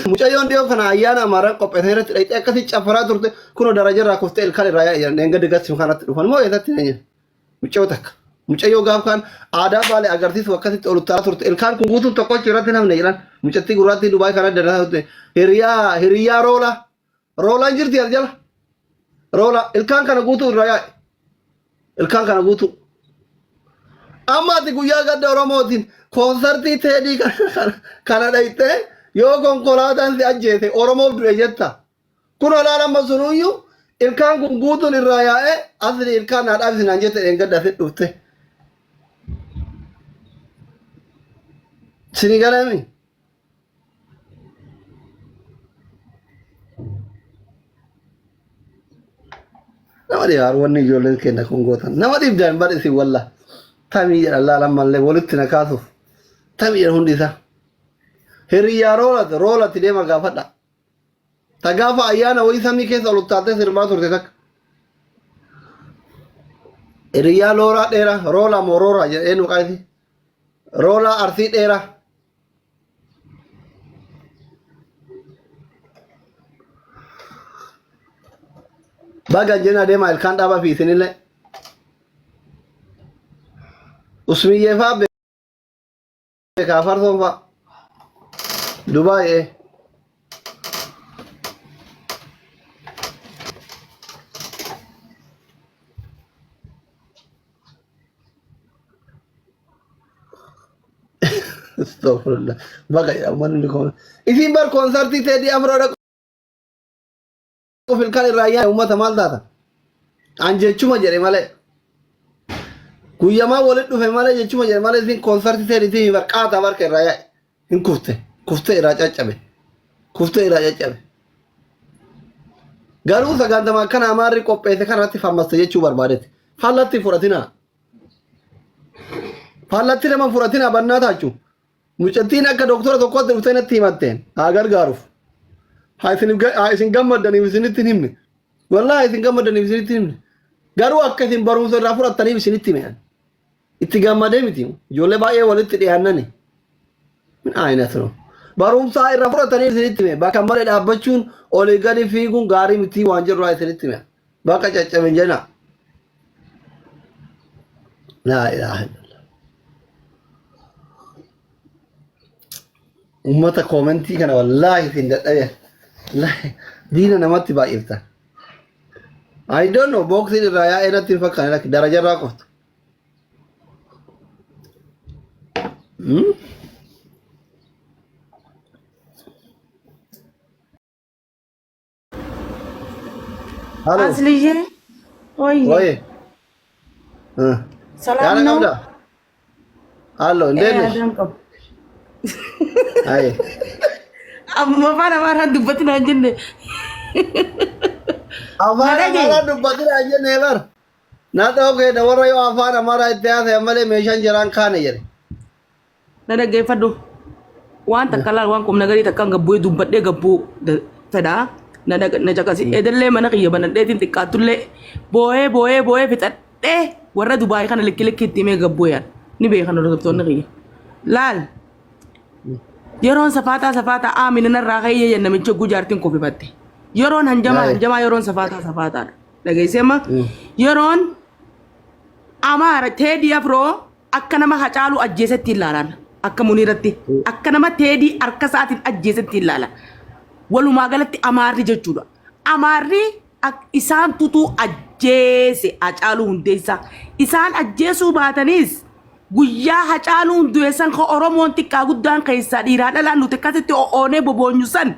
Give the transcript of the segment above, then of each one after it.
Mucayyoon dhiyoo kana ayyaana Amaaraan qopheessee irratti dhaqxee akkasii cafaraa turte kunoo daraja irraa kuftee ilkaan irraa yaa'e jedhan dheengaddi gatti kanatti dhufan moo eessatti na jedhan. Mucayyoo takka. Mucayyoo gaaf kaan aadaa baalee agarsiisu akkasitti ol utaalaa turte ilkaan kun guutuun tokkochi irratti namne jedhan mucattii gurraattii Dubaay kana dalagaa turte hiriyaa hiriyaa roola roolaan jirti as jala roola ilkaan kana guutuu irraa yaa'e. Ilkaan kana guutuu. Amma ati guyyaa gadda Oromootiin koonsartii teedii kana dhayxee yoo konkolaataan si ajjeese Oromoof du'e jetta. Kun olaal amma sunuyyuu ilkaan kun guutuun irraa yaa'ee asli ilkaan naa dhaabisi naan jette dheengadda asitti dhufte. Sini galeemi. Nama dhibaar wanni ijoolleen keenya kun gootan. Nama dhibdaan bar isin walla. Tamii jedhan laalan mallee walitti na kaasuuf. Tamii jedhan hundi isaa. Hiriyyaa roolati roolati deema gaafadha. Ta gaafa ayyaana wayii samii keessa ol uttaaltee sirbaa turte takka. Hiriyyaa looraa dheeraa roolaa moo rooraa jedhee nu qaayisi. Roolaa arsii dheeraa. Baga jena deema ilkaan dhaaba fi isinillee. Usmiyyee faa beekaa farsoon faa. Dubaay ee. Astaghfirullah. Baga jedha uummanni kun. Isiin bar koonsartii Teedii Afroo dhaquuf ilkaan irraa yaa'e uummata maal taata? An jechuma jedhe malee. Guyyamaa walitti dhufe malee jechuma jedhe malee isiin koonsartii Teediitiin bar qaata barka irraa yaa'e. Hin kufte. Kuftee irraa caccabe. Kuftee irraa caccabe. Garuu sagantama akkana amaarri qopheesse kanatti fammaste jechuu barbaadetti. Fallatti hin fudhatinaa. Fallatti nama hin fudhatinaa bannaa taachu. Mucattiin akka doktora tokkootti dhuftee natti himatteen haa gargaaruuf. Haa isin haa isin gammaddaniif isinitti hin himne. Wallaahi isin gammaddaniif isinitti hin himne. Garuu akka isin barumsa irraa fudhattaniif isinitti hime. Itti gammadee miti. Ijoollee baay'ee walitti dhiyaannani. Min aynat no. Barumsaa irraa fudhatanii isinitti hime. Bakka malee dhaabbachuun olii gadi fiiguun gaarii miti waan jirru isinitti hime. Bakka caccabe hin jenna. Laa ilaaha illallah. Uummata koomentii kana wallaahi isin dadhabe. Wallaahi diina namatti baay'iftan. I don't know booksiin irraa yaa'ee natti hin fakkaane lakki daraja irraa qoftu. Hmm? Halo. Asliyyee. Wayye. Waye. Ah. Salaam Yaada ነው? qabda? Hallo, እንዴት ነሽ? Aadaan qabu. Aye. Amma afaan Amaaraan dubbatinaa hin jenne. Afaan Na dhagaye. Amaaraa dubbatinaa hin jenne bar. Na dhoogeedha warra yoo afaan Amaaraa itti haasa'e malee meeshaan jiraan kaane jedhe. Na dhaggeeffadhu. Waan takka laal waan qubna garii takkaan gabbu'ee dubbadhee gabbuu fedhaa. Na dhaga- na caqasi. Edellee mana kiyya banadheetiin xiqqaattullee boo'ee boo'ee boo'ee fixadhee warra Dubaay kana likki likki itti himee gabbuu yaan. Ni beekan hordoftoonni kiyya. Laal yeroon safaaxaa safaaxaa aamina narraa ka'ee jedhan namichi hogguu jaartiin kufifatte. Yeroon hanjamaa Yaa'e. hanjamaa yeroon safaaxaa safaaxaadha. Dhageessee amma yeroon Amaara Teedii Afroo akka nama Hacaaluu ajjeesetti hin laalaan. Akka Muniiratti. Akka nama Teedii harka isaatiin ajjeesetti hin laalan. Walumaa galatti Amaarri jechuudha. Amaarri isaan tutuu ajjeese Hacaaluu Hundeessaa. Isaan ajjeesuu baataniis guyyaa Hacaaluun du'e san ka Oromoon xiqqaa guddaan keessaa dhiiraa dhalaan nuti akkasitti o'oonee boboonyu san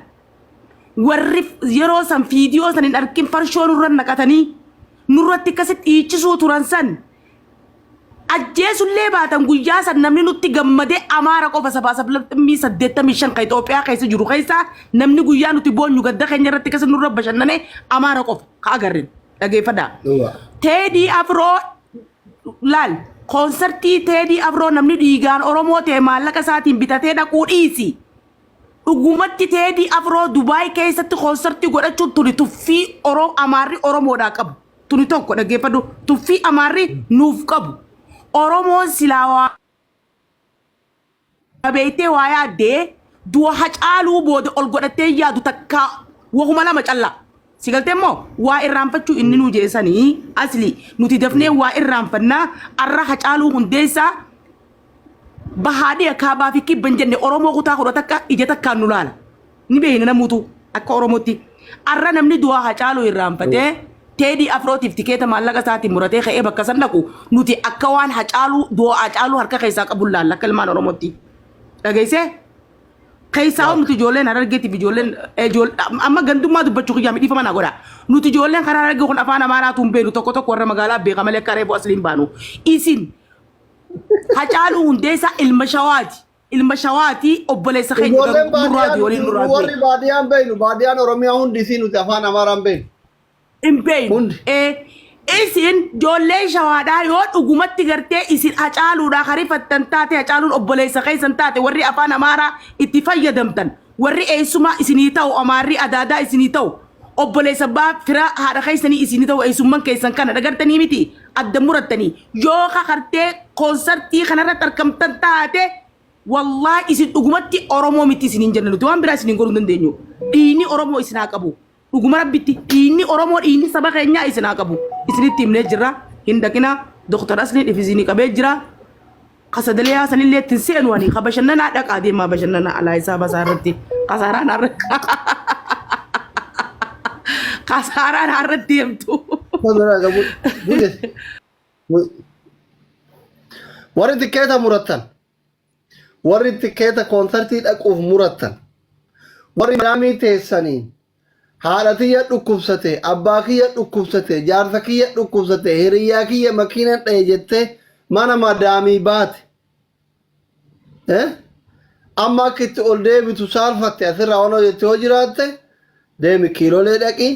warri yeroo san fiidiyoo san hin arkin farshoo nurra naqatanii nurratti akkasitti dhiichisuu turan san ajjeesullee baatan guyyaa san namni nutti gammadee Amaara qofa sabaa sablammii 85 kan Itoophiyaa keessa jiru keessaa namni guyyaa nuti boonyu gadda keenya irratti akkasi nurra bashannanee Amaara qofa ka agarrin dhageeffadhaa. Dhugaa. Teedii Afroo laal koonsartii Teedii Afroo namni dhiigaan Oromoo ta'e maallaqa isaatiin bitatee dhaquu dhiisi. Dhugumatti Teedii Afroo Dubaay keessatti koonsartii godhachuun tuni tuffii Oro Amaarri Oromoodhaa qabu. Tuni tokko dhaggeeffadhu. Tuffii Amaarri nuuf qabu. Oromoon silaa waa beektee waa yaaddee Du'a Hacaaluu booda ol godhattee yaadu takka wahuma lama callaa. Si galtee immoo waa irraanfachuu inni nuu jeesanii asli nuti dafnee waa irraanfannaa arra Hacaaluu Hundeessaa bahaa dhiya kaabaa fi kibba hin jenne Oromoo kutaa kudha takka ija takkaan nu laala. Ni beekna namuutu akka Oromootti. Arra namni du'aa Hacaaluu irraanfatee Teedii Afrootiif tikeeta maallaqa isaatiin muratee ka'ee bakka san dhaqu nuti akka waan Hacaaluu du'a Hacaaluu harka keessaa qabu laalla akka ilmaan Oromootti. Dhageessee? Keessaa nuti ijoolleen Harargeetiif ijoolleen amma gandummaa dubbachuu kiyyaa midhiifama naa godha. Nuti ijoolleen karaa Harargee kun afaan Amaaraatu hin beeknu tokko tokko warra magaalaa beeka malee akka reefu asliin baanu. Isin Hacaaluu Hundeessaa ilma Shawaati. Ilma Shawaati obboleessa keenya Ijoolleen garuu nurraa baadiyaa du'e waliin nuti nurraa du'e. warri baadiyaan beeknu baadiyaan Oromiyaa hundi isii nuti afaan Amaaraan beeknu. Hin beeknu. Hundi. Ee, isin ijoolleen Shawaadhaa yoo dhugumatti gartee isin Hacaaluudhaa karifattan taate Hacaaluun obboleessa keessan taate warri afaan Amaaraa itti fayyadamtan warri eessumaa isinii ta'u Amaarri adaadaa isinii ta'u obboleessa abbaa fira haadha keessanii isinii ta'u eessumman keessan kana dhagartanii miti adda murattanii yoo kakartee koonsartii kanarratti argamtan taate wallaahi isin dhugumatti Oromoo miti isiniin jenna nuti waan biraa isiniin godhuu hin dandeenyu dhiigni Oromoo isin haa qabu dhuguma rabbitti dhiigni Oromoo dhiigni saba keenyaa isin haa qabu isinitti himnee jirra hin dhaqinaa Dr. Asliin ifisinii qabee jira Kasadaliyaa sanillee ittiin seenu ani ka bashannanaa dhaqaa deemaa bashannanaa alaa isaa basaa irratti kasaaraan har'a kasaaraan har'a deemtu. Warri tikeeta murattan warri tikeeta koonsartii dhaquuf murattan warri madaamii teessaniin Haadha tiyya dhukkubsate, abbaa kiyya dhukkubsate, jaarsa kiyya dhukkubsate, hiriyyaa kiyya makiinan dhaye jettee mana madaamii baate. Eh? Amma akka itti ol deebitu saalfatte asirraa waan hojjette yoo jiraatte deemi kiilolee dhaqi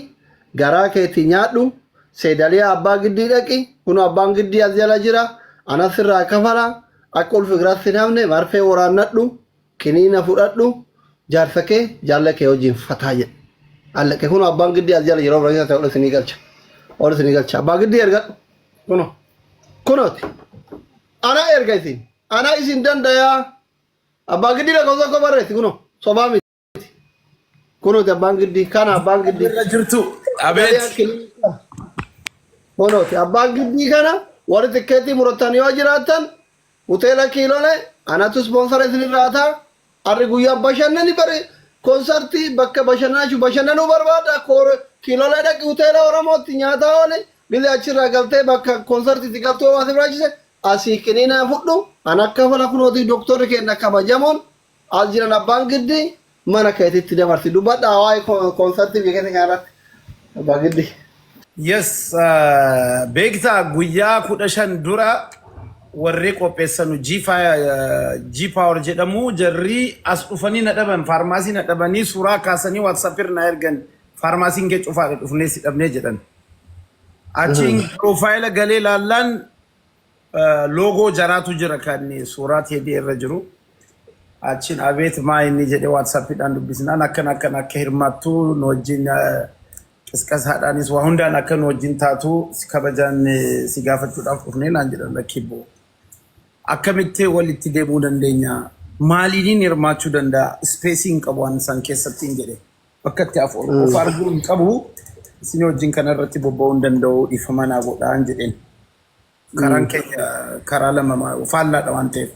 garaa keetii nyaadhu seedaliyaa abbaa giddii dhaqi kun abbaan giddii as jala jira anas sirraa kafala akka ulfi giraatti hin hafne marfee waraannadhu Kiniina fudhadhu jaarsa kee jaalla kee wajjin fataa jedhe. Allaqe kun abbaan giddii as jala yeroo biraatti ta'e ol isinii galcha. Ol isinii galcha. Abbaa giddii ergadhu. Kuno. Kunooti. Ana erga isin. Ana isin dandayaa. Abbaa giddii lakkoofsa tokko barreessi kuno. Sobaa miti. Kunooti abbaan giddii. Kana abbaan giddii. Irra jirtu. Abeet. Kunooti abbaan giddii kana warri tikkeetii murattan yoo jiraattan Hoteela Kiilole anatu ispoonsara isinirraa ta'a. Har'i guyyaa bashannani bari konsartii bakka bashannanaa jechuun bashannanuu barbaada. Kiilolee dhaqi hoteela Oromootti nyaataa ooli. Gizee achirraa galtee bakka konsartiitti galtuu waan si barbaachise asii qiniinaa fudhu. An akka fala kunooti doktorri keenya kabajamoon as jiran abbaan giddii mana keetitti dabarsi. Dubbadhaa waa'ee konsartii biyya keessa kanarratti. Abbaa giddii. Yes, beektaa guyyaa 15 dura warri qopheessanu G Power jedhamu jarri as dhufanii na dhaban faarmaasii na dhabanii suuraa kaasanii WhatsApp irra na ergan faarmaasiin kee cufaadha dhufnee si dhabnee jedhan. Achiin piroofaayila galee laallaan Loogoo jaraatu jira kan suuraa Teedii irra jiru. Achiin abeet maa inni jedhee waatsaappiidhaan dubbisnaan akkan akkan akka hirmaattu nu wajjin qisqasaadhaanis waa hundaan akka nu wajjin taatu si kabajaan si gaafachuudhaaf dhufnee naan jedhan lakkibboo. Akkamitti walitti deemuu dandeenya? Maaliiniin hirmaachuu danda'a? Ispeesii hin qabu waan isaan keessatti hin jedhe. Bakka itti of arguu hin qabu. Isin wajjin kana irratti bobba'uu hin danda'u dhiifama naa godhaan jedheen. Karaan keenya karaa lama faallaadha waan ta'eef.